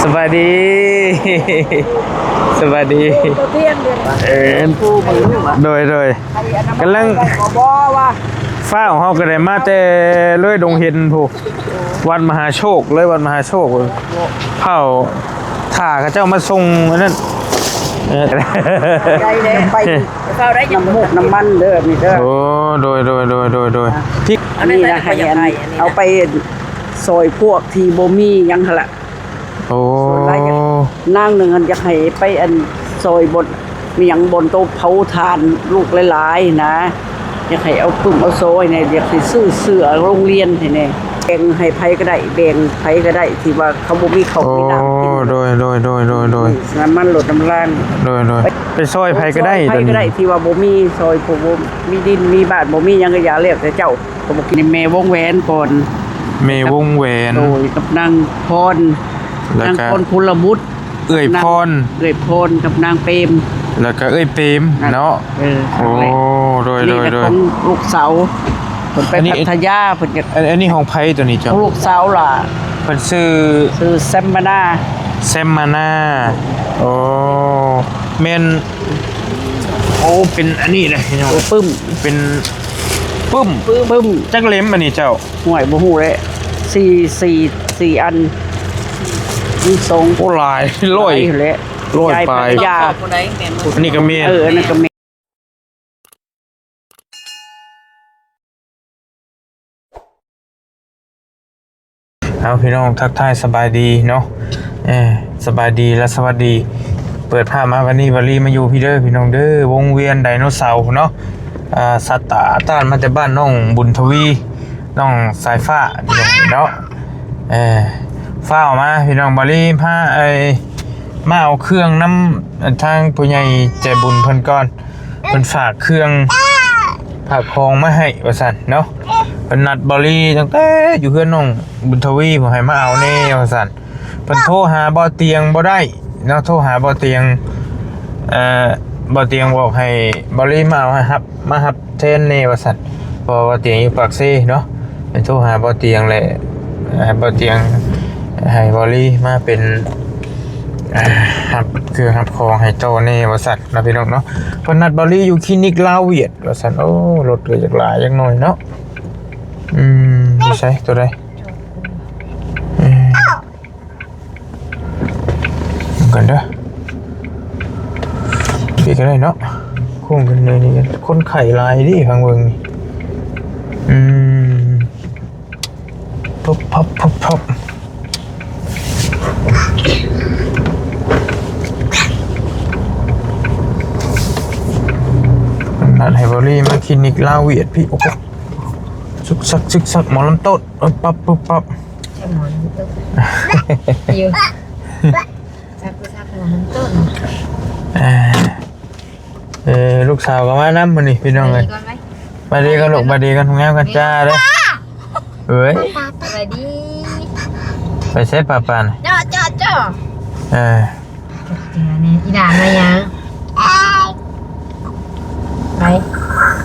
ສະບາຍດີ ສະບາຍດີ ໂຕທຽງເດ້ ເອີ ໂດຍ ໂດຍ ກຳລັງ ບໍ່ວ່າ ຟ້າວ ເຮົາກໍໄດ້ມາແຕ່ເລີຍດົງເຫັນພຸ້ນ ວັດມະຫາໂຊກ ເລີຍວັດມະຫາໂຊກ ເຝົ້າຖ້າເຂົາເຈົ້າມາສົ່ງອັນນັ້ນ ເອີ ໄດ້ແລ້ວ ໄປ ເຝົ້າໄດ້ ນ້ຳມູກນ້ຳມັນເດີ ນີ້ເດີ ໂອ້ ໂດຍ ໂດຍ ທີ່ ອັນນີ້ນະ ໃຫ້ອັນ ເອົາໄປຊ່ອຍພວກທີ່ບໍ່ມີຫຍັງຫັ້ນລະ ໂອ້ ສ່ວນຫຼາຍກໍນາງໜຶ່ງຫັ້ນຢາກໃຫ້ໄປອັນຊ່ອຍບ່ອນ ມີຫຍັງບ່ອນໂຕເຜົາຖ່ານລູກຫຼາຍໆນະ ຢາກໃຫ້ເອົາປຶ້ມເອົາໂຊໃຫ້ແດ່ ຢາກໃຫ້ຊື້ເສື້ອໂຮງຮຽນໃຫ້ແດ່ ແບ່ງໃຫ້ໃຜກໍໄດ້ ແບ່ງໃຜກໍໄດ້ທີ່ວ່າເຂົາບໍ່ມີເຂົ້າ ໂອ້ ມີນ້ຳກິນ ໂດຍ ໂດຍ ໂດຍ ໂດຍ ໂດຍ ນ້ຳມັນລົດນ້ຳລາງ ໂດຍ ໂດຍ ໄປຊ່ອຍໃຜກໍໄດ້ ໄປຊ່ອຍໃຜກໍໄດ້ ໂດຍ ທີ່ວ່າບໍ່ມີ ຊ່ອຍຜູ້ບໍ່ມີດິນມີບ້ານ ບໍ່ມີຫຍັງກໍຢ່າ ແລ້ວແຕ່ເຈົ້າ ກໍບໍ່ກິນ ແມ່ວົງແຫວນກ່ອນ ແມ່ວົງແຫວນ ໂດຍ ກັບນາງພອນ ແລ້ວກໍ ນາງພອນ ຄຸນລະບຸດ ເອື້ອຍພອນ ເອື້ອຍພອນກັບນາງເປມ ແລ້ວກໍເອື້ອຍເປມເນາະ ເອີ ໂອ້ ໂດຍ ໂດຍ ໂດຍ ຂອງລູກສາວ ເພິ່ນໄປ ອັນນີ້ ພັທຍາ ເພິ່ນກໍ ອັນ ອັນນີ້ຂອງໃຜຕົວນີ້ເຈົ້າ? ຂອງລູກສາວຫຼ້າ ເພິ່ນຊື່ ຊື່ແຊມມານາ ແຊມມານາ ໂອ້ ແມ່ນ ໂອ້ ເປັນອັນນີ້ເດ້ ເປັນປຶ້ມ ເປັນ ປຶ້ມ ປຶ້ມ ຈັກເຫຼັ້ມອັນນີ້ເຈົ້າ? ຫ້ວຍ ບໍ່ຮູ້ແຫຼະ ສີ່ ສີ່ ສີ່ອັນ ມີສອງ ໂອ້ ຫຼາຍ ຮ້ອຍ ຫຼາຍແຫຼະ ຮ້ອຍປາຍ ຍາຍພັນຍາ ອັນນີ້ກໍແມ່ນ ເອີ ອັນນັ້ນກໍແມ່ນ. ເອົາ ພີ່ນ້ອງ ທັກທາຍສະບາຍດີເນາະ ເອີ ສະບາຍດີ ແລະ ສະຫວັດດີ ເປີດພາບມາວັນນີ້ ບາລີມາຢູ່ພີ້ເດີ ພີ່ນ້ອງເດີ ວົງວຽນໄດໂນເສົາເນາະ ອ່າ ສັດຕາຕ້ານ ມາແຕ່ບ້ານນ້ອງບຸນທະວີ ນ້ອງສາຍຟ້າ ພີ່ນ້ອງເນາະ ເອີ ຟ້າວມາ ພີ່ນ້ອງ ບາລີພາ ເອີ ມາເອົາເຄື່ອງນຳທາງຜູ້ໃຫຍ່ໃຈບຸນເພິ່ນກ່ອນ. ເພິ່ນຝາກເຄື່ອງຝາກຂອງມາໃຫ້ວ່າຊັ້ນເນາະ ເພິ່ນນັດບາລີຕັ້ງແຕ່ຢູ່ເຮືອນນ້ອງບຸນທະວີ ບອກໃຫ້ມາເອົາແດ່ວ່າຊັ້ນ ເພິ່ນໂທຫາບໍ່ຕຽງບໍ່ໄດ້ເນາະ ໂທຫາບໍ່ຕຽງ ເອີ ບໍ່ຕຽງບອກໃຫ້ບາລີມາເອົາ ໃຫ້ຮັບ ມາຮັບແທນແດ່ວ່າຊັ້ນ ເພາະວ່າບໍ່ຕຽງຢູ່ປາກເຊເນາະ ເພິ່ນໂທຫາບໍ່ຕຽງແຫຼະ ໃຫ້ບໍ່ຕຽງ ໃຫ້ບາລີມາເປັນ ອ່າ ຮັບເຄື່ອງຮັບຂອງໃຫ້ໂຕແດ່ວ່າຊັ້ນເນາະ ພີ່ນ້ອງເນາະ ເພິ່ນນັດບາລີຢູ່ຄລີນິກລາວຫວຽດວ່າຊັ້ນ ໂອ້ ລົດກໍຢາກຫຼາຍຈັກໜ້ອຍເນາະ ອືມ ຢູ່ໃສ ໂຕໃດ ເອີ ເບິ່ງກ່ອນເດີ ປີກກໍໄດ້ເນາະ ຄົງຂຶ້ນໜ້ອຍນີ້ ຄົນໄຂ້ຫຼາຍເດ້ ຟັງເບິ່ງນີ້ ອືມ ປຸບປັບ ປຸບປັບ ນັດໃຫ້ບາລີມາຄລີນິກລາວຫວຽດພີ້ ໂອ້ໂຫ ຊຶກຊັກ ຊຶກຊັກ ໝໍລຳຕົ້ນ ປຶບປັບ ປຶບປັບ ໃຊ່ໝໍລຳຕົ້ນ ຢູ່ ຊັກ ຊັກ ໝໍລຳຕົ້ນ ເອີ ເອີ ລູກສາວກໍມານຳມື້ນີ້ ພີ່ນ້ອງເອີຍ ມາດີກ່ອນໄຫມ ມາດີກ່ອນລູກ ມາດີກ່ອນ ງາມກັນຈ້າເດີ ເອີຍ ສະບາຍດີ ໄປໃສປ້າປານ ເຈາະ ເຈາະ ເຈາະ ເອີ ເຈາະແຈນີ້ ອີ່ຫຼານມາຫຍັງ ໄປ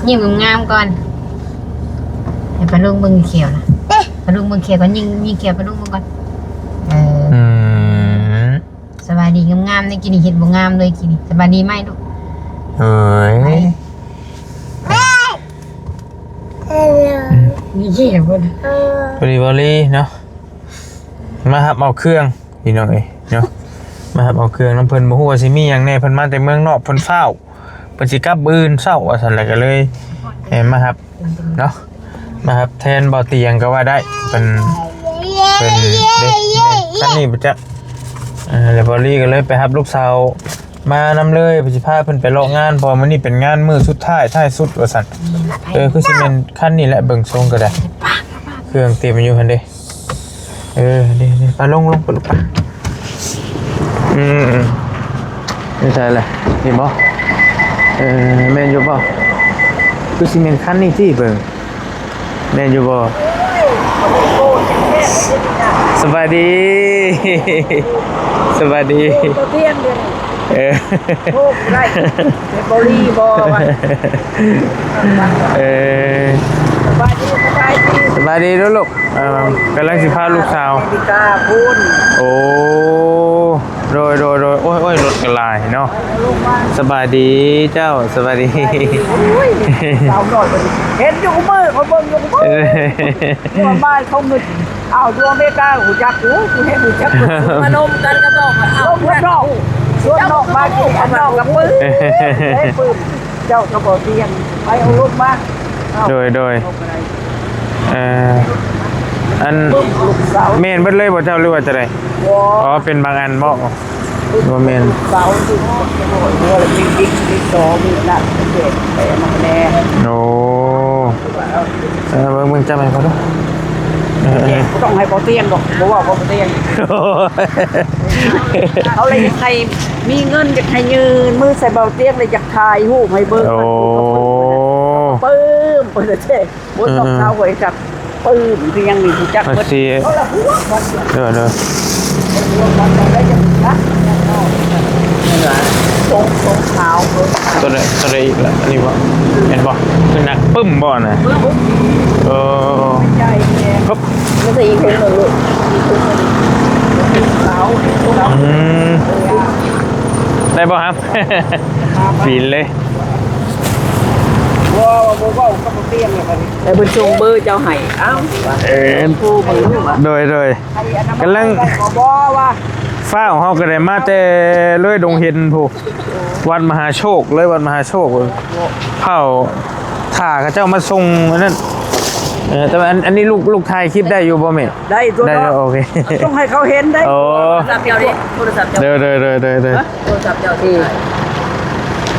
ຍິ້ມງາມໆກ່ອນ ໃຫ້ປ້າລຸງເບິ່ງຂຽວນະ ປ້າລຸງເບິ່ງຂຽວກ່ອນ ຍິງ ຍິງຂຽວປ້າລຸງເບິ່ງກ່ອນ ເອີ ອືມ ສະບາຍດີງາມໆ ໃນກີ້ນີ້ເຮັດບໍ່ງາມເລີຍກີ້ນີ້ ສະບາຍດີໄໝລູກ ເອີຍ ໄປ ນີ້ເຈັບບໍ່ ພໍດີບໍລີເນາະ ມາຮັບເອົາເຄື່ອງ ພີ່ນ້ອງເອີຍເນາະ ມາຮັບເອົາເຄື່ອງນຳເພິ່ນ ບໍ່ຮູ້ວ່າຊິມີຫຍັງແດ່ ເພິ່ນມາແຕ່ເມືອງນອກ ເພິ່ນຟ້າວ ເພິ່ນຊິກັບມື້ອື່ນເຊົ້າວ່າຊັ້ນ ແລ້ວກໍເລີຍ ເອີ ມາຮັບເນາະ ມາຮັບແທນບໍ່ຕຽງກໍວ່າໄດ້ ເພິ່ນ ເພິ່ນເດ້ ຄັນນີ້ບໍ່ຈັກ ເອີ ແລ້ວບໍລີກໍເລີຍໄປຮັບລູກສາວມານຳເລີຍ ເພິ່ນຊິພາເພິ່ນໄປເລາະງານ ເພາະມື້ນີ້ເປັນງານມື້ສຸດທ້າຍ ທ້າຍສຸດວ່າຊັ້ນ ເອີ ຄືຊິແມ່ນຄັນນີ້ແຫຼະ ເບິ່ງຊົງກໍໄດ້ ເຄື່ອງເຕັມຢູ່ຫັ້ນເດ້. ເອີ ນີ້ໆ ໄປລົງ ລົງໄປລູກໄປ ອືມ ຢູ່ໃສລະ ນີ້ບໍ່ ເອີ ແມ່ນຢູ່ບໍ່ ຄືຊິແມ່ນຄັນນີ້ຕິ ເບິ່ງ ແມ່ນຢູ່ບໍ່ ສະບາຍດີ ສະບາຍດີ ໂຕທຽງເດ້ ເອີ ໂທກໄດ້ ເປັນບໍລີບໍ່ວະ ເອີ ສະບາຍດີ ສະບາຍດີ ສະບາຍດີເດີ້ລູກ ເອີ ກຳລັງຊິພາລູກສາວ ອາເມລິກາພຸ້ນ ໂອ້ ອ້າຍເນາະ ສະບາຍດີເຈົ້າ ສະບາຍດີ ໂອ້ຍ ສາວນ້ອຍເພິ່ນເຫັນຢູ່ຄູ່ມື້ ເພິ່ນເບິ່ງຢູ່ຄູ່ມື້ ເອີ ເມື່ອວານເຂົາງຶດ ອ້າວ ຢູ່ອາເມລິກາຮູ້ຈັກຢູ່ ກູເຫັນຮູ້ຈັກເພິ່ນ ມາລົມກັນກັບນ້ອງ ອ້າວ ລົມກັບນ້ອງ ຊວນນ້ອງມາກິນກັບນ້ອງກັບປຶ້ມ ເອີ ເຈົ້າກໍບໍ່ຕຽງ ໄປເອົາລົມມາ ໂດຍ ໂດຍ ເອີ ອັນ ແມ່ນເບິດເລີຍບໍ່ເຈົ້າ ຫຼືວ່າຈັ່ງໃດ? ອໍ ເປັນບາງອັນບໍ່? ບໍ່ແມ່ນ ເສົາທີ່ ໂອ້ຍ ມີດິກ ມີໂຊ ມີນັ້ນ ເກັບໄປນຳແດ່ ໂອ້ ເອີ ເບິ່ງ ເບິ່ງ ຈັບໃຫ້ເຂົາດູ ເອີ ບໍ່ຕ້ອງໃຫ້ເບົາຕຽງດອກ ບໍ່ເວົ້າກັບເບົາຕຽງ ເຂົາເລີຍຢາກໃຫ້ມີເງິນ ຢາກໃຫ້ຍື່ນມືໃສ່ເບົາຕຽງ ເລີຍຢາກຖ່າຍຮູບໃຫ້ເບິ່ງ ໂອ້ ປຶ້ມ ປຶ້ມ ໂອ້ຍ ເອີ ນ້ອງສາວຂ້ອຍກັບປຶ້ມຄືຫຍັງນີ້ຮູ້ຈັກເບິດ ເຂົາລະຫົວ ເດີ ເດີ ຫົວ ຕົວໃດ ຕົວໃດອີກລະ ອັນນີ້ບໍ່ ແມ່ນບໍ່ ຄືໜັກປຶ້ມບໍ່ນະ ເອີ ໃຫຍ່ແຮງ ປຶບ ມັນຈະອີກເຫັນເບິ່ງລູກ ສາວ ອືມ ໄດ້ບໍ່ ຫາມ ປີນເລີຍ ບໍ່ ບໍ່ເວົ້າກັບບໍ່ຕຽງແລ້ວບັດນີ້ ແລ້ວເພິ່ນສົ່ງເບີເຈົ້າໃຫ້ ເອົ້າ ເອີ ໂທເບິ່ງດູວ່າ ໂດຍ ໂດຍ ກຳລັງ ບໍ່ວ່າ ຟ້າວ ເຮົາກໍໄດ້ມາແຕ່ເລີຍດົງເຫັນພຸ້ນ ວັດມະຫາໂຊກ ເລີຍວັດມະຫາໂຊກ ເຝົ້າຖ້າເຂົາເຈົ້າມາສົ່ງອັນນັ້ນ ເອີ ແຕ່ວ່າອັນ ອັນນີ້ລູກ ລູກຖ່າຍຄລິບໄດ້ຢູ່ບໍ່ແມ່? ໄດ້ຕົວະ ໄດ້ເນາະ ໂອເຄ ຕ້ອງໃຫ້ເຂົາເຫັນໄດ້ ໂອ້ ໂທລະສັບເຈົ້າເດ້ ໂທລະສັບເຈົ້າ ໂດຍ ໂດຍ ໂດຍ ໂດຍ ໂດຍ ໂທລະສັບເຈົ້າ ເອີ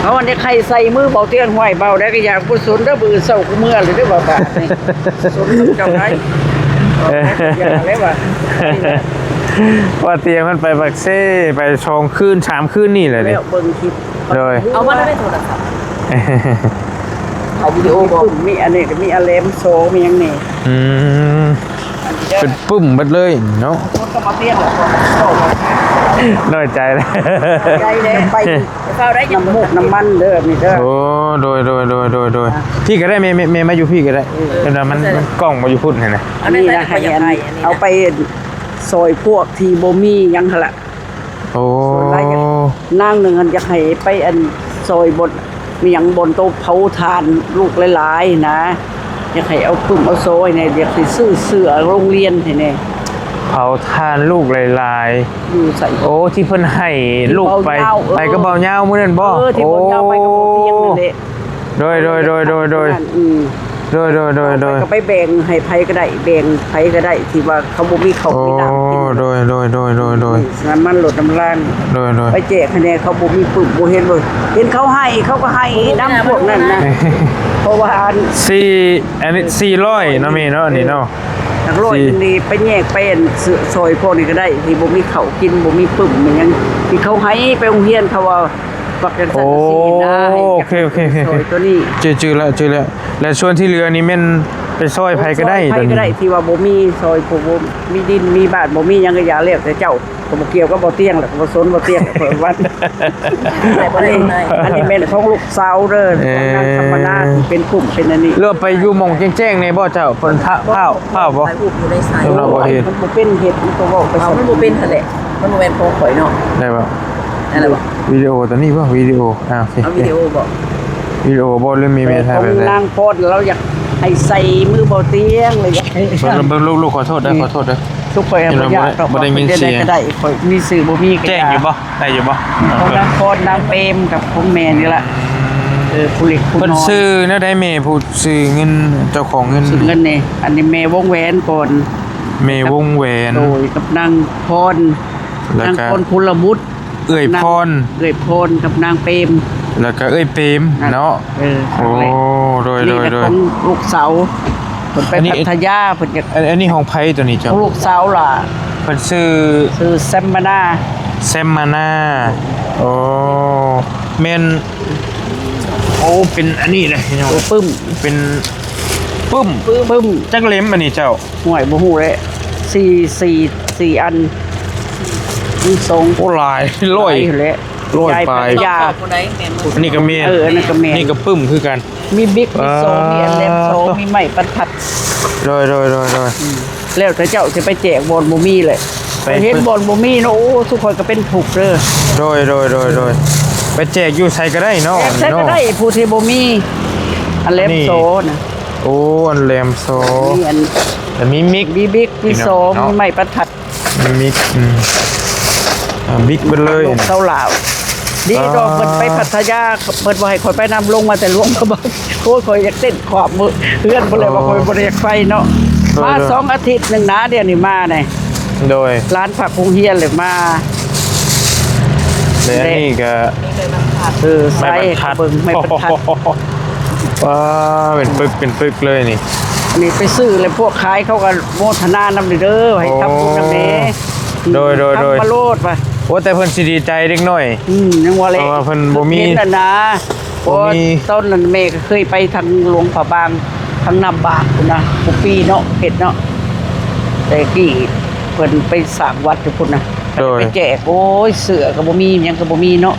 ເຮົາອັນນີ້ໄຂ່ໃສ່ມືເບົາຕຽງ ຫ້ວຍ ເບົາໄດ້ກໍຢ່າກຸສົນເດີ ມື້ເຊົ້າກູເມືອເລີຍເດີ ວ່າບາດນີ້ສົນເຈົ້າໄດ້ ເອີ ຢ່າເລີຍວ່າ ວ່າຕຽງມັນໄປປາກເຊ ໄປສອງຄືນສາມຄືນນີ້ແຫຼະເດ້ ແລ້ວເບິ່ງຄລິບ ໂດຍ ເອົາມາໄດ້ໂທລະສັບ ເອົາວິດີໂອບໍ່ ມີອັນນີ້ກໍມີອາແລມໂຊ ມີຫຍັງນີ້ ອືມ ເປັນປຶ້ມເບິດເລີຍເນາະ ນ້ອຍໃຈແລ້ວ ໄປນ້ຳມູກນ້ຳມັນເດີ ນີ້ເດີ ໂອ້ ໂດຍ ໂດຍ ພີ່ກໍໄດ້ ແມ່ ແມ່ ແມ່ມາຢູ່ພີ່ກໍໄດ້ ເອີ ເພາະວ່າມັນ ມັນກ້ອງບໍ່ຢູ່ພຸ້ນຫັ້ນນະ ອັນນີ້ນະ ໃຫ້ອັນ ເອົາໄປຊ່ອຍພວກທີ່ບໍ່ມີຫຍັງຫັ້ນລະ ໂອ້ ສ່ວນຫຼາຍນາງໜຶ່ງຫັ້ນຢາກໃຫ້ໄປອັນຊ່ອຍບ່ອນ ມີຫຍັງບ່ອນໂຕເຜົາຖ່ານລູກຫຼາຍໆນະ ຢາກໃຫ້ເອົາປຶ້ມເອົາໂຊໃຫ້ແດ່ ຢາກຊິຊື້ເສື້ອໂຮງຮຽນໃຫ້ແດ່ ເຜົາຖ່ານລູກຫຼາຍໆ ຢູ່ໃສ ໂອ້ ທີ່ເພິ່ນໃຫ້ລູກໄປ ທີ່ເບົາຍາວ ເອີ ໄປກັບເບົາຍາວມື້ນັ້ນບໍ່? ເອີ ທີ່ເບົາຍາວໄປກັບເບົາຕຽງນັ້ນແຫຼະ ໂດຍ ໂດຍ ໂດຍ ໂດຍ ໂດຍ ອືມ ໂດຍ ໂດຍ ໂດຍ ໂດຍ ກໍໄປແບ່ງໃຫ້ໃຜກໍໄດ້ ແບ່ງໃຜກໍໄດ້ ທີ່ວ່າເຂົາບໍ່ມີເຂົ້າ ໂອ້ ມີນ້ຳກິນ ໂດຍ ໂດຍ ໂດຍ ໂດຍ ໂດຍ ນ້ຳມັນລົດນ້ຳລາງ ໂດຍ ໂດຍ ໄປແຈກໃຫ້ແດ່ ເຂົາບໍ່ມີປຶ້ມ ບໍ່ເຫັນເລີຍ ເຫັນເຂົາໃຫ້ ເຂົາກໍໃຫ້ນຳພວກນັ້ນນະ ເພາະວ່າອັນ ສີ່ ອັນນີ້ສີ່ຮ້ອຍເນາະ ແມ່ເນາະ ອັນນີ້ເນາະ ຫຼັກຮ້ອຍ ສີ່ ໜຶ່ງນີ້ໄປແຍກໄປອັນ ຊ- ຊ່ອຍພວກນີ້ກໍໄດ້ ທີ່ບໍ່ມີເຂົ້າກິນ ບໍ່ມີປຶ້ມ ມີຫຍັງ ທີ່ເຂົາໃຫ້ໄປໂຮງຮຽນ ເຂົາວ່າ ບັກຈັ່ງຊັ້ນ ໂອ້ ຈັ່ງຊີ້ນະ ໃຫ້ ໂອເຄ ໂອເຄ ໂອເຄ ຊ່ອຍໂຕນີ້ ຈື່ ຈື່ແລ້ວ ຈື່ແລ້ວ ແລະ ສ່ວນທີ່ເຫຼືອນີ້ແມ່ນໄປຊ່ອຍໃຜກໍໄດ້ ຊ່ອຍໃຜກໍໄດ້ ໂຕນີ້ ທີ່ວ່າບໍ່ມີ ຊ່ອຍຜູ້ບໍ່ມີດິນມີບ້ານ ບໍ່ມີຫຍັງກໍຢ່າ ແລ້ວແຕ່ເຈົ້າ ກໍບໍ່ກ່ຽວກັບບໍ່ຕຽງແຫຼະ ກໍບໍ່ສົນບໍ່ຕຽງ ເພິ່ນວ່າ ແຕ່ບໍ່ໄດ້ ອັນນີ້ແມ່ນຂອງລູກສາວເດີ ເອີ ຂອງນາງຄຳມະນາ ເປັນກຸ່ມເປັນອັນນີ້ ເຫຼືອໄປຢູ່ໝ່ອງແຈ້ງໆ ແດ່ບໍ່ເຈົ້າ ເພິ່ນພາ ພາ ພາບໍ່? ໄປອຸບຢູ່ໃນໄຊ ເພິ່ນວ່າບໍ່ເຫັນ ມັນບໍ່ເປັນເຫັດ ມັນກໍເວົ້າໄປ ເອົາ ມັນບໍ່ເປັນຫັ້ນແຫຼະ ມັນບໍ່ແມ່ນຂອງຂ້ອຍເນາະ ໄດ້ບໍ່? ນັ້ນແຫຼະບໍ່? ວິດີໂອຕົວນີ້ບໍ່? ວິດີໂອ ອ່າ ໂອເຄ ເອົາວິດີໂອບໍ່? ວິດີໂອບໍ່ ຫຼືມີແມ່ຖ່າຍໄປໃສ? ຂອງນາງພອນ ລາວຢາກໃຫ້ໃສ່ມືບໍ່ຕຽງ ລະຢາກໃຫ້ ເບິ່ງ ເບິ່ງ ລູກ ລູກ ຂໍໂທດເດີ ອືມ ຂໍໂທດເດີ ທຸກຄົນບໍ່ຢາກດອກ ບໍ່ໄດ້ຍິນສຽງ ໄດ້ກໍໄດ້ ຂ້ອຍມີຊື່ບໍ່ມີກໍ ແຈ້ງຢູ່ບໍ່? ໄດ້ຢູ່ບໍ່? ຂອງນາງພອນ ນາງເປມ ກັບຂອງແມ່ນີ້ລະ ອືມ ເອີ ຜູ້ເລັກຜູ້ນ້ອຍ ເພິ່ນຊື່ແນວໃດແມ່ ຜູ້ຊື່ເງິນ ເຈົ້າຂອງເງິນ ຊື່ເງິນນີ້ ອັນນີ້ແມ່ວົງແຫວນກ່ອນ ແມ່ວົງແຫວນ ໂດຍ ກັບນາງພອນ ແລ້ວກໍ ນາງພອນ ພົນລະບຸດ ເອື້ອຍພອນ ເອື້ອຍພອນກັບນາງເປມ ແລ້ວກໍເອື້ອຍເປມເນາະ ເອີ ໂອ້ ໂດຍ ໂດຍ ໂດຍ ຂອງລູກສາວ ເພິ່ນໄປພັດທະຍາ ເພິ່ນຢາກ ອັນນີ້ຂອງໃຜຕົວນີ້ເຈົ້າ? ຂອງລູກສາວຫຼ້າ ເພິ່ນຊື່ ຊື່ແຊມມານາ ແຊມມານາ ໂອ້ ແມ່ນ ໂອ້ ເປັນອັນນີ້ເດ້ ເປັນປຶ້ມ ເປັນປຶ້ມ ປຶ້ມ ຈັກເຫຼັ້ມອັນນີ້ເຈົ້າ? ຫ້ວຍ ບໍ່ຮູ້ແຫຼະ ສີ່ ສີ່ ສີ່ອັນ ມີສອງ ໂອ້ ຫຼາຍ ຮ້ອຍ ຫຼາຍແຫຼະ ຮ້ອຍປາຍ ຍາຍພັນຍາ ອັນນີ້ກໍແມ່ນ ເອີ ອັນນັ້ນກໍແມ່ນ ນີ້ກໍປຶ້ມຄືກັນ ມີບິກ ມີໂຊ ມີອັນແຫຼມໂຊ ມີໄມ້ບັນທັດ ໂດຍ ໂດຍ ໂດຍ ໂດຍ ອືມ ແລ້ວແຕ່ເຈົ້າຊິໄປແຈກບ່ອນບໍ່ມີແຫຼະ ໄປ ຂ້ອຍເຫັນບ່ອນບໍ່ມີເນາະ ໂອ້ ສຸຂ້ອຍກໍເປັນທຸກເດີ້. ໂດຍ ໂດຍ ໂດຍ ໂດຍ ໄປແຈກຢູ່ໃສກໍໄດ້ເນາະ ແຈກໃສກໍໄດ້ ເນາະ ຜູ້ທີ່ບໍ່ມີ ອັນແຫຼມ ອັນນີ້ ໂຊນະ. ໂອ້ ອັນແຫຼມໂຊ ມີອັນ ແລ້ວມີມິກ ມີບິກ ມີໂຊ ເນາະ ມີໄມ້ບັນທັດ ມີມິກ ອືມ ອ່າ ບິກເບິດເລີຍ ເສົາຫຼາວ. ດີດອກ ອ່າ ເພິ່ນໄປພັດທະຍາ ເພິ່ນບໍ່ໃຫ້ຂ້ອຍໄປນຳ ລົງມາແຕ່ຫຼວງພະບາງ. ໂອ້ຍ ຂ້ອຍຢາກເຕັ້ນຂອບເຮືອນພຸ້ນແຫຼະ ອໍ ວ່າຂ້ອຍບໍ່ໄດ້ຢາກໄປເນາະ. ໂດຍ ມາ ໂດຍ ສອງອາທິດໜຶ່ງນາ ດຽວນີ້ມານີ້. ໂດຍ ຫຼານພັກໂຮງຮຽນແຫຼະມາ. ແລະ ອັນນີ້ກໍ ເອີ ໃສ່ເບິ່ງ ໄມ້ບັນທັດ ໄມ້ບັນທັດ ວ້າ ເປັນປຶກ ເປັນປຶກເລີຍນີ້. ອັນນີ້ໄປຊື້ແລ້ວ ພວກຂາຍເຂົາກໍໂມທະນານຳເດີ ໃຫ້ທຳບຸນນຳແດ່. ໂອ້ ໂດຍ ໂດຍ ໂດຍ ທຳມາໂລດວ່າ. ໂອ້ ແຕ່ເພິ່ນຊິດີໃຈເດັກນ້ອຍ ອືມ ຍັງວ່າແຫຼະ ເພາະວ່າເພິ່ນບໍ່ມີ ເຫັນຫັ້ນນາ. ບໍ່ມີ ໂອ້ ຕອນນັ້ນແມ່ກໍເຄີຍໄປທາງຫຼວງພະບາງ ທາງນ້ຳບາກພຸ້ນນະ ຜູ້ປີເນາະ ເຮັດເນາະ ແຕ່ກີ້ເພິ່ນໄປສ້າງວັດຢູ່ພຸ້ນນະ. ໂດຍ ໄປແຈກ ໂອ້ຍ ເສື້ອກໍບໍ່ມີ ຫຍັງກໍບໍ່ມີເນາະ.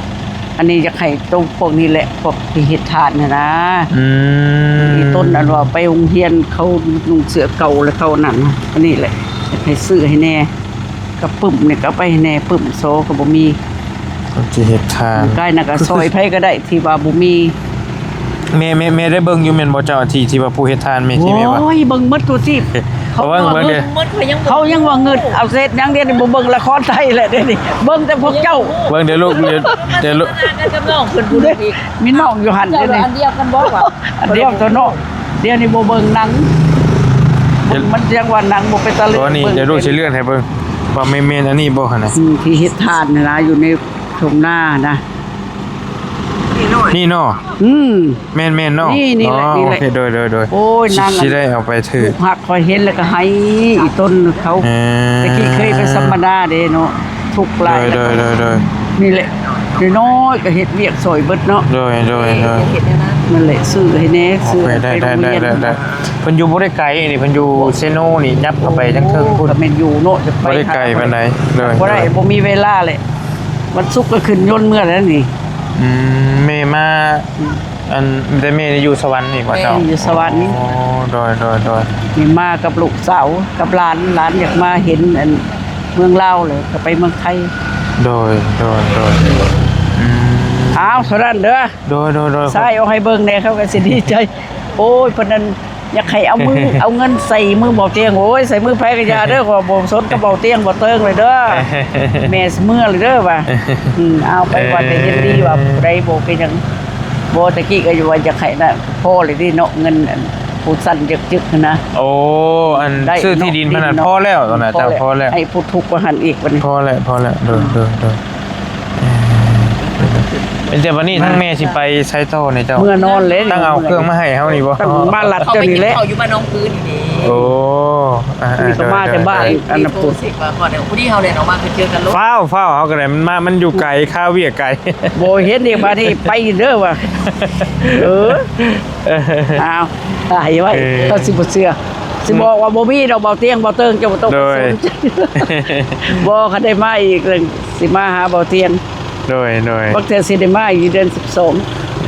ອັນນີ້ຢາກໃຫ້ໂຕພວກນີ້ແຫຼະ ພວກທີ່ເຮັດທານຫັ້ນນະ. ອືມ ອີ່ຕົນອັນວ່າໄປໂຮງຮຽນ ເຂົານຸ່ງເສື້ອເກົ່າ ແລ້ວເຂົານັ້ນ ອັນນີ້ແຫຼະ ຢາກໃຫ້ຊື້ໃຫ້ແດ່. ກະປຶ້ມນີ້ກໍເອົາໄປໃຫ້ແດ່ ປຶ້ມໂຊກໍບໍ່ມີ. ເຂົາຊິເຮັດທານ ກາຍນະກະຊ່ອຍໃຜກໍໄດ້ທີ່ວ່າບໍ່ມີ. ແມ່ ແມ່ ແມ່ໄດ້ເບິ່ງຢູ່ແມ່ນບໍ່ເຈົ້າ ທີ່ ທີ່ວ່າຜູ້ເຮັດທານ ແມ່ ທີ່ແມ່ວ່າ? ໂອ້ຍ ເບິ່ງໝົດທຸກທີ່. ເຂົາ ເຂົາເບິ່ງ ເບິ່ງເດ້ ເຂົາຍັງວ່າເງິນ ເອົາເສດຫຍັງ ດຽວນີ້ບໍ່ເບິ່ງລະຄອນໄທແລ້ວ ດຽວນີ້ເບິ່ງແຕ່ພວກເຈົ້າ. ເບິ່ງເດ້ລູກ ເດ້ ເດ້ລູກ ກັນກັບນ້ອງເພິ່ນຜູ້ໜຶ່ງອີກ ມີນ້ອງຢູ່ຫັ້ນ ເຈົ້າ ດຽວນີ້ ອັນດຽວກັນບໍ່ວະ? ອັນດຽວຕົວເນາະ ດຽວນີ້ບໍ່ເບິ່ງໜັງ ເບິ່ງມັນຈັ່ງວ່າໜັງບໍ່ເປັນຕາເລີຍ. ຕົວນີ້ ເບິ່ງ ດຽວລູກຊິເລື່ອນໃຫ້ເບິ່ງ ວ່າແມ່ນ ແມ່ນອັນນີ້ບໍ່ຫັ້ນນະ? ອືມ ທີ່ເຮັດທານຫັ້ນນະ ຢູ່ໃນທົ່ງນານະ. ນີ້ເນາະ ນີ້ເນາະ ອືມ ແມ່ນໆເນາະ. ນີ້ ນີ້ແຫຼະ ອໍ ນີ້ແຫຼະ ໂອເຄ ໂດຍໆໆ. ໂອ້ຍ ຊິ ນາງ ຊິໄດ້ເອົາໄປຖືກ ລູກຮັກຂ້ອຍເຫັນແລ້ວກໍໄຫ້ ອີ່ຕົນເຂົາ ເອີ ແຕ່ກີ້ເຄີຍໄປສຳມະນາເດ້ເນາະ ທຸກຫຼາຍ. ໂດຍໆໆໆ ນີ້ແຫຼະ ນ້ອຍໆກໍເຮັດວຽກຊ່ອຍເບິດເນາະ. ໂດຍໆໆ ນັ້ນແຫຼະ ຊື້ໃຫ້ແດ່ ຊື້ໄປໂຮງຮຽນ. ໂອເຄ ໄດ້ໆໆໆ. ເພິ່ນຢູ່ບໍ່ໄດ້ໄກນີ້ ເພິ່ນຢູ່ເຊໂນນີ້ ຍັບເຂົ້າໄປທາງເທິງພຸ້ນ. ໂອ້ ກໍແມ່ນຢູ່ເນາະ ຈະໄປ ບໍ່ໄດ້ໄກປານໃດ. ໂດຍ ບໍ່ໄດ້ ບໍ່ມີເວລາແຫຼະ. ວັນສຸກກໍຂຶ້ນຍົນເມືອແລ້ວນີ້. ອືມ ແມ່ມາ ອືມ ອັນ ແຕ່ແມ່ນີ້ຢູ່ສະຫວັນນີ້ບໍ່ເຈົ້າ? ແມ່ຢູ່ສະຫວັນ. ອໍ ໂດຍໆໆ. ນີ້ມາກັບລູກສາວ ກັບຫຼານ ຫຼານຢາກມາເຫັນອັນເມືອງລາວ ແລ້ວກໍໄປເມືອງໄທ. ໂດຍໆໆ. ອືມ ອ້າວ ເທົ່ານັ້ນເດີ. ໂດຍໆໆ. ຊາຍເອົາໃຫ້ເບິ່ງແດ່ ເຂົາກໍຊິດີໃຈ. ໂອ້ຍ ເພິ່ນນັ້ນ ຢາກໃຫ້ເອົາມື ເອົາເງິນໃສ່ມືເບົາຕຽງ. ໂອ້ຍ ໃສ່ມືໃຜກໍຢ່າເດີ ຂ້ອຍບໍ່ສົນກັບເບົາຕຽງເບົາເຕີງເລີຍເດີ ແມ່ຊິເມືອເລີຍເດີວ່າ. ອືມ ເອົາໄປວ່າແຕ່ເຮັດດີວ່າ ເອີ ຜູ້ໃດບໍ່ເປັນຫຍັງ. ບໍ່ ແຕ່ກີ້ກໍຢູ່ວ່າຢາກໃຫ້ນະ ພໍເລີຍຕິເນາະ ເງິນອັນຜູ້ສັ້ນຈຶກໆຫັ້ນນະ. ໂອ້ ອັນ ໄດ້ ຊື້ທີ່ດິນເນາະ ເພິ່ນນັ້ນ ດິນເນາະ ພໍແລ້ວ ຕອນນັ້ນ ພໍແລ້ວ ພໍແລ້ວ ໃຫ້ຜູ້ທຸກວ່າຫັ້ນອີກບັດນີ້. ພໍແລ້ວ ພໍແລ້ວ ໂດຍໆໆ. ເອີ ແຕ່ບັດນີ້ທາງແມ່ຊິໄປໃສຕໍ່ນີ້ເຈົ້າ? ເມືອນອນເລີຍ ຕັ້ງເອົາເຄື່ອງມາໃຫ້ເຮົານີ້ບໍ່? ຕັ້ງມາລັດເຈົ້ານີ້ແຫຼະ ເຂົາຢູ່ບ້ານໜອງປືນນີ້ເດ້. ໂອ້ ອ່າໆ ນີ້ກໍມາແຕ່ບ້ານ ໂດຍໆໆ ອັນນັ້ນພຸ້ນ ໂທເຊັກວ່າກ່ອນ ພໍດີເຮົາແລ່ນອອກມາຄືເຈີກັນໂລດ. ຟ້າວໆ ເຮົາກໍໄດ້ ມັນມາ ມັນຢູ່ໄກ ຄາວຽກໄກ ບໍ່ເຫັນອີກ ບາດນີ້ໄປເດີວ່າ. ເອີ ເອີ ອ້າວ ຕາຍໄວ້ ເອີ ເຂົາຊິບໍ່ເຊື່ອ ຊິບອກວ່າບໍ່ມີດອກ ເບົາຕຽງ ເບົາເຕີງ ເຈົ້າບໍ່ຕ້ອງ ໂດຍ ສົນໃຈ ບໍ່ ຄັນໄດ້ມາອີກ ຊິມາຫາເບົາຕຽງ. ໂດຍໆ ບາງເທື່ອຊິໄດ້ມາຢູ່ເດືອນສິບສອງ.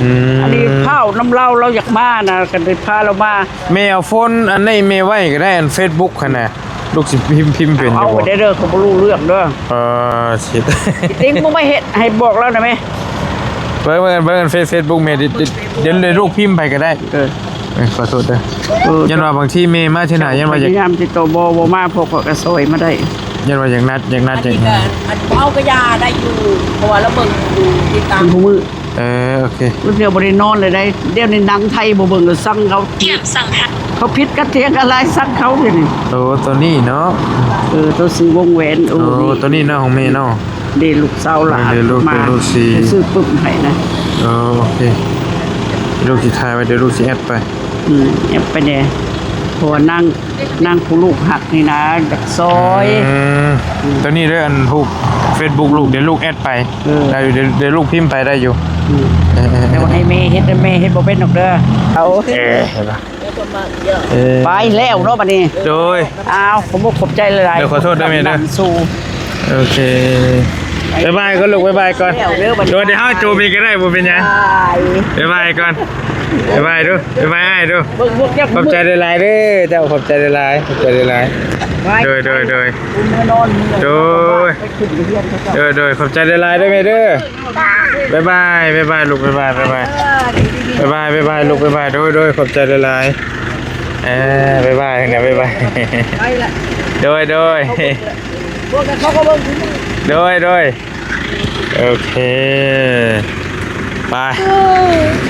ອືມ ອັນນີ້ພ້າວນຳລາວ ລາວຢາກມານະ ກໍໄດ້ພາລາວມາ. ແມ່ເອົາໂຟນອັນນີ້ແມ່ໄວ້ກໍໄດ້ ອັນເຟສບຸກຫັ້ນນະ ລູກຊິພິມ ພິມເປັນຢູ່ບໍ່? ເອົາໄປໄດ້ເດີ ເຂົາບໍ່ຮູ້ເລື່ອງເດີ. ເອີ ຊິຕິງ ມຶງມາເຮັດໃຫ້ບອກລາວນະແມ່. ເບິ່ງ ເບິ່ງ ເບິ່ງເຟສ ເຟສບຸກແມ່ ດ- ດ- ດ- ດຽວ ດຽວລູກພິມໄປກໍໄດ້. ເອີ ເອີ ຂໍໂທດເດີ ເອີ ຢ້ານວ່າບາງທີແມ່ມາເທື່ອໜ້າ ຢ້ານວ່າຢາກ ພະຍາຍາມຕິດຕໍ່ ບໍ່ ບໍ່ມາ ເຂົາກໍຊ່ອຍມາໄດ້. ຢ້ານວ່າຢາກນັດ ຢາກນັດ ອັນນີ້ກໍ ຢາກ ອັນເອົາກໍຢ່າໄດ້ຢູ່ ເພາະວ່າລາວເບິ່ງຢູ່ຕິດຕາມ ເປັນຜູ້ມື້. ເອີ ໂອເຄ ລາງເທື່ອບໍ່ໄດ້ນອນເລີຍໄດ໋. ດຽວນີ້ໜັງໄທບໍ່ເບິ່ງ ແລ້ວຊັງເຂົາ ເຂົາຜິດກັນ ຖຽງກັນຫຼາຍ ຊັງເຂົາດຽວນີ້. ໂຕ ໂຕນີ້ເນາະ ເອີ ໂຕສີວົງແຫວນ. ໂອ້ ໂຕນີ້ເນາະ ຂອງແມ່ເນາະ. ເດ້ ລູກສາວຫຼານ ເອີ ເດ້ລູກ ມາ ເດ້ລູກສີ ຊື້ປຶ້ມໃຫ້ນະ. ເອີ ໂອເຄ ລູກຊິຖ່າຍໄວ້ ດຽວລູກຊິແອັດໄປ. ອືມ ແອັດໄປແດ່ ເພາະວ່ານາງ ນາງຜູ້ລູກຮັກນີ້ນະ ຢາກຊ່ອຍ. ອືມ ອືມ ໂຕນີ້ເດີ ອັນຮູບເຟສບຸກລູກ ດຽວລູກແອັດໄປ. ເອີ ໄດ້ຢູ່ ດຽວ ດຽວລູກພິມໄປໄດ້ຢູ່. ອືມ ເອີໆໆ ແຕ່ວ່າໃຫ້ແມ່ເຮັດ ແມ່ເຮັດບໍ່ເປັນດອກເດີ. ເອົາ ເອີ ເຫັນປະ? ເອີ ໄປແລ້ວເນາະບັດນີ້. ໂດຍ ອ້າວ ຂອບອົກຂອບໃຈຫຼາຍໆ. ເດີ ຂໍໂທດເດີແມ່ເດີ ນຳສູ່ ໂອເຄ ບາຍບາຍກ່ອນລູກ ບາຍບາຍກ່ອນ. ແລ້ວເດີບັດນີ້ ໂດຍ ດຽວເຮົາຈູບອີກກໍໄດ້ ບໍ່ເປັນຫຍັງ. ບາຍບາຍກ່ອນ ບາຍບາຍດູ ບາຍບາຍອ້າຍດູ. ເບິ່ງພວກເຈົ້າ ຂອບໃຈຫຼາຍໆເດີເຈົ້າ ຂອບໃຈຫຼາຍໆ ຂອບໃຈຫຼາຍໆ. ໂດຍ ໂດຍ ໂດຍ ໂດຍ ໂດຍ ຂອບໃຈຫຼາຍໆເດີແມ່ເດີ. ບາຍບາຍ ບາຍບາຍລູກ ບາຍບາຍ ບາຍບາຍ ບາຍບາຍ ບາຍບາຍລູກ ບາຍບາຍ. ໂດຍ ໂດຍ ຂອບໃຈຫຼາຍໆ. ເອີ ບາຍບາຍ ບາຍບາຍ ໄປລະ. ໂດຍ ໂດຍ ພວກນັ້ນເຂົາກໍເບິ່ງຄືກັນ. ໂດຍ ໂດຍ ໂອເຄ ໄປ ເຄ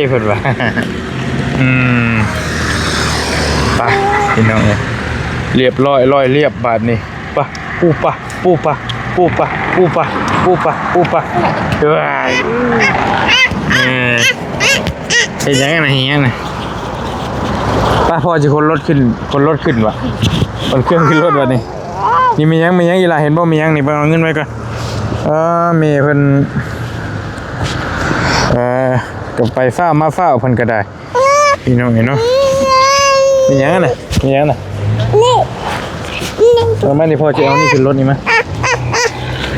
ເພິ່ນວ່າ. ອືມ ໄປ ພີ່ນ້ອງເອີຍ ລຽບຮ້ອຍ ລອຍລຽບບາດນີ້. ປະ ປູປະ ປູປະ ປູປະ ປູປະ ປູປະ ປູປະ. ເອີຍ ເອີ ເຮັດຫຍັງນະ ເຮັດຫຍັງນະ? ໄປ ພໍ່ຊິຂົນລົດຂຶ້ນ ຂົນລົດຂຶ້ນວະ ຂົນເຄື່ອງຂຶ້ນລົດວະນີ້. ນີ້ມີຫຍັງ ມີຫຍັງອີ່ຫຼ້າ ເຫັນບໍ່ ມີຫຍັງນີ້? ໄປເອົາເງິນໄວ້ກ່ອນ. ເອີ ແມ່ເພິ່ນ ເອີ ກໍໄປຟ້າວມາຟ້າວ ເພິ່ນກໍໄດ້ ພີ່ນ້ອງເອີຍເນາະ. ມີຫຍັງນະ ມີຫຍັງນະ? ເອົາມານີ້ ພໍ່ຈະເອົານີ້ຂຶ້ນລົດນີ້ມາ.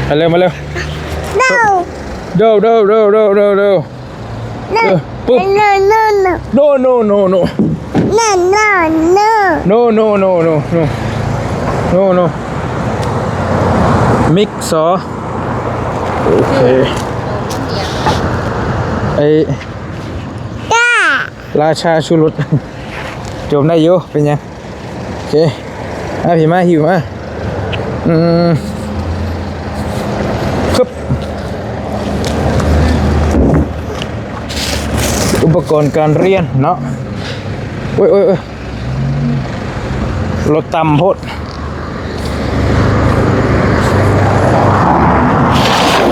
ມາເລັວ ມາເລັວ. ໂດ ໂດ ໂດ ໂດ ໂດ ໂດ. ເອີ ປຸບ ໂນ ໂນ ໂນ ໂນ ໂນ ໂນ ໂນ ໂນ ໂນ ໂນ ໂນ ໂນ ໂນ ໂນ ໂນ ມິກຊໍ. ໂອເຄ ໄອ້ ລາຊາຊູລົດ ໂຈມໄດ້ຢູ່ ເປັນຫຍັງ? ໂອເຄ ມາພີ່ມາ ຫິ້ວມາ. ອືມ ຄຶບ ອຸປະກອນການຮຽນເນາະ. ໂອ້ຍ ໂອ້ຍ ໂອ້ຍ ລົດຕ່ຳໂພດ.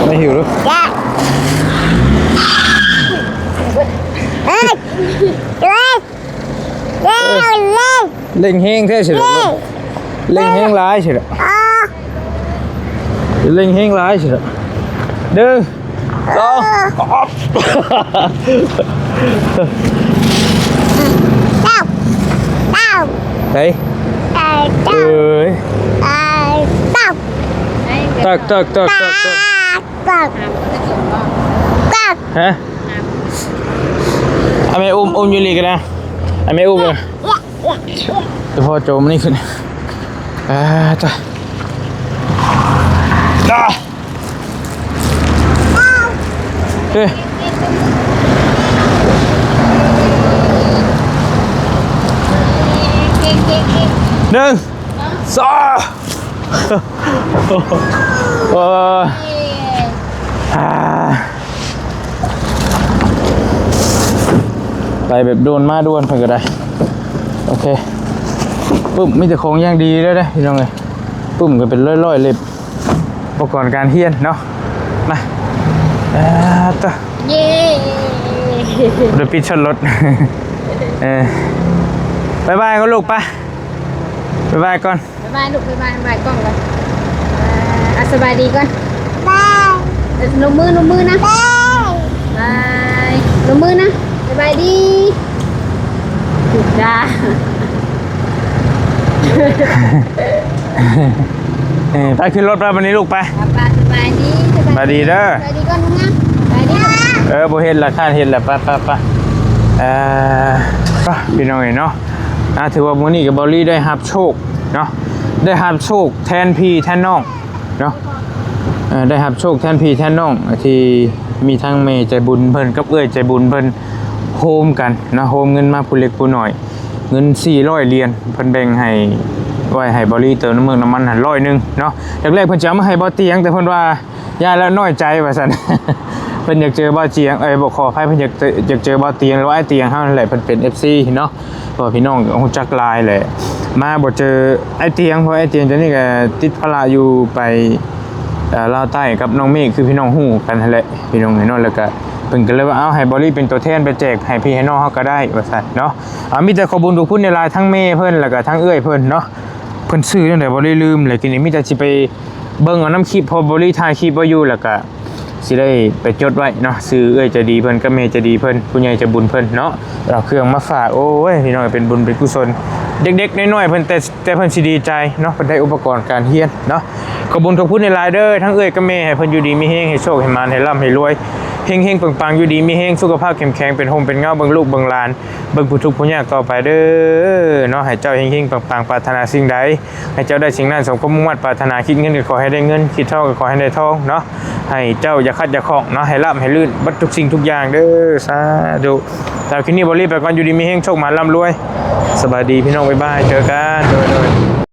ມາຫິ້ວດູ. ເອີຍ ເອີຍ ເອີຍ ເລັ່ງແຮງແທ້ຊິດອກ ເລັ່ງແຮງຫຼາຍຊິດອກ ເລັ່ງແຮງຫຼາຍຊິດອກ. ໜຶ່ງ ສອງ ເຈົ້າ ເຈົ້າ ໄປ ເອີຍ ຕັກ ຕັກ ຕັກ ຕັກ ຕັກ ຕັກ ຮະ? ອາແມ່ອຸ້ມ ອຸ້ມຢູ່ນີ້ກໍໄດ້ ອາແມ່ອຸ້ມ. ແຕ່ພໍໂຈມນີ້ຂຶ້ນ ອ່າ ຕາຍ ອ່າ ເອີ ໜຶ່ງ ສອງ ໂອ້ຍ ອ່າ ໄປແບບດ່ວນມາດ່ວນເພິ່ນກໍໄດ້. ໂອເຄ ປຶ້ມ ມີແຕ່ຂອງຢ່າງດີເດີ ພີ່ນ້ອງເອີຍ. ປຶ້ມກໍເປັນຮ້ອຍໆເຫຼັ້ມ ອຸປະກອນການຮຽນເນາະ. ມາ ອ່າ ຕະ ເຢ້ ດຽວປິດຊົນລົດ. ເອີ ບາຍບາຍກ່ອນລູກ ໄປ ບາຍບາຍກ່ອນ. ບາຍບາຍລູກ ບາຍບາຍ ບາຍກ້ອງກ່ອນ. ອ່າ ສະບາຍດີກ່ອນ ບາຍ. ເອີ ລົງມື ລົງມືນະ ບາຍ ລົງມືນະ ສະບາຍດີ ຖືກດາ. ເອີ ໄປຂຶ້ນລົດໄປບັດນີ້ລູກ ໄປ ໄປ ສະບາຍດີ ສະບາຍດີເດີ ສະບາຍດີກ່ອນ ເອີ ບໍ່ເຮັດລະ ຄ້ານເຮັດລະ ໄປ ໄປ ໄປ. ເອີ ພີ່ນ້ອງເອີຍເນາະ ອ່າ ຖືວ່າມື້ນີ້ກໍ ເບົາລີໄດ້ຮັບໂຊກເນາະ ໄດ້ຮັບໂຊກແທນພີ່ແທນນ້ອງເນາະ ເອີ ໄດ້ຮັບໂຊກແທນພີ່ແທນນ້ອງ ທີ່ມີທັງແມ່ໃຈບຸນເພິ່ນກັບເອື້ອຍໃຈບຸນເພິ່ນ ໂຮມກັນເນາະ ໂຮມເງິນມາຜູ້ເລັກຜູ້ນ້ອຍ ເງິນສີ່ຮ້ອຍຫຼຽນ ເພິ່ນແບ່ງໃຫ້ ໄວ້ໃຫ້ເບົາລີເຕີມນ້ຳມັນ ນ້ຳມັນຫັ້ນຮ້ອຍໜຶ່ງເນາະ. ແລກໆເພິ່ນຈະເອົາມາໃຫ້ເບົາຕຽງ ແຕ່ເພິ່ນວ່າ ຢ້ານແລ້ວນ້ອຍໃຈວ່າຊັ້ນ ເພິ່ນຢາກເຈີເບົາຕຽງ ເອີຍ ບໍ່ ຂໍອະໄພ ເພິ່ນຢາກເຈີ ຢາກເຈີເບົາຕຽງ ຫຼືວ່າອ້າຍຕຽງເຮົານັ້ນແຫຼະ ເພິ່ນເປັນເອັຟຊີເນາະ ເພາະວ່າພີ່ນ້ອງຮູ້ຈັກຫຼາຍແຫຼະ ມາບໍ່ເຈີອ້າຍຕຽງ ເພາະອ້າຍຕຽງຕອນນີ້ກໍຕິດພາລະຢູ່ໄປ ເອີ ລາວໃຕ້ກັບນ້ອງເມກ ຄືພີ່ນ້ອງຮູ້ກັນຫັ້ນແຫຼະ ພີ່ນ້ອງເອີຍເນາະ. ແລ້ວກໍເພິ່ນກໍເລີຍວ່າ ເອົາ ໃຫ້ເບົາລີເປັນຕົວແທນໄປແຈກໃຫ້ພີ່ໃຫ້ນ້ອງເຮົາກໍໄດ້ວ່າຊັ້ນເນາະ. ເອົາ ມີແຕ່ຂໍບຸນຂອບຄຸນຫຼາຍໆ ທັງແມ່ເພິ່ນ ແລ້ວກໍທັງເອື້ອຍເພິ່ນເນາະ ເພິ່ນຊື່ແນວໃດ ເບົາລີລືມແລ້ວ ກີ້ນີ້ມີແຕ່ຊິໄປ ເບິ່ງເອົານຳຄລິບ ເພາະເບົາລີຖ່າຍຄລິບໄວ້ຢູ່ ແລ້ວກະຊິໄດ້ໄປຈົດໄວ້ເນາະ ຊື່ເອື້ອຍໃຈດີເພິ່ນກັບແມ່ໃຈດີເພິ່ນ ຜູ້ໃຫຍ່ໃຈບຸນເພິ່ນເນາະ ເອົາເຄື່ອງມາຝາກ. ໂອ້ຍ ພີ່ນ້ອງ ເປັນບຸນເປັນກຸສົນ ເດັກໆນ້ອຍໆເພິ່ນ ແຕ່ ແຕ່ເພິ່ນຊິດີໃຈເນາະ ເພິ່ນໄດ້ອຸປະກອນການຮຽນເນາະ. ຂອບຄຸນຂອບຄຸນຫຼາຍໆເດີ ທັງເອື້ອຍກັບແມ່ ໃຫ້ເພິ່ນຢູ່ດີມີແຮງ ໃຫ້ໂຊກໃຫ້ໝານ ໃຫ້ລ່ຳໃຫ້ລວຍ ເຮັງໆປັງໆ ຢູ່ດີມີແຮງ ສຸຂະພາບເຂັ້ມແຂງ ເປັນຮົ່ມເປັນເງົາ ເບິ່ງລູກເບິ່ງຫຼານ ເບິ່ງຜູ້ທຸກຜູ້ຍາກຕໍ່ໄປເດີເນາະ. ໃຫ້ເຈົ້າເຮັງໆປັງໆ ປາດຖະໜາສິ່ງໃດ ໃຫ້ເຈົ້າໄດ້ສິ່ງນັ້ນ ສົມຄວາມມຸ່ງມາດປາດຖະໜາ. ຄິດເງິນກໍຂໍໃຫ້ໄດ້ເງິນ ຄິດທອງກໍຂໍໃຫ້ໄດ້ທອງເນາະ. ໃຫ້ເຈົ້າຢ່າຂັດຢ່າຂ້ອງເນາະ ໃຫ້ລາບໃຫ້ລື່ນເບິດທຸກສິ່ງທຸກຢ່າງເດີ ສາທຸ. ແຕ່ຄລິບນີ້ບໍ່ລີບໄປກ່ອນ ຢູ່ດີມີແຮງ ໂຊກໝານ ລ່ຳລວຍ. ສະບາຍດີພີ່ນ້ອງ ບາຍບາຍ ເຈີກັນ ໂດຍໆ.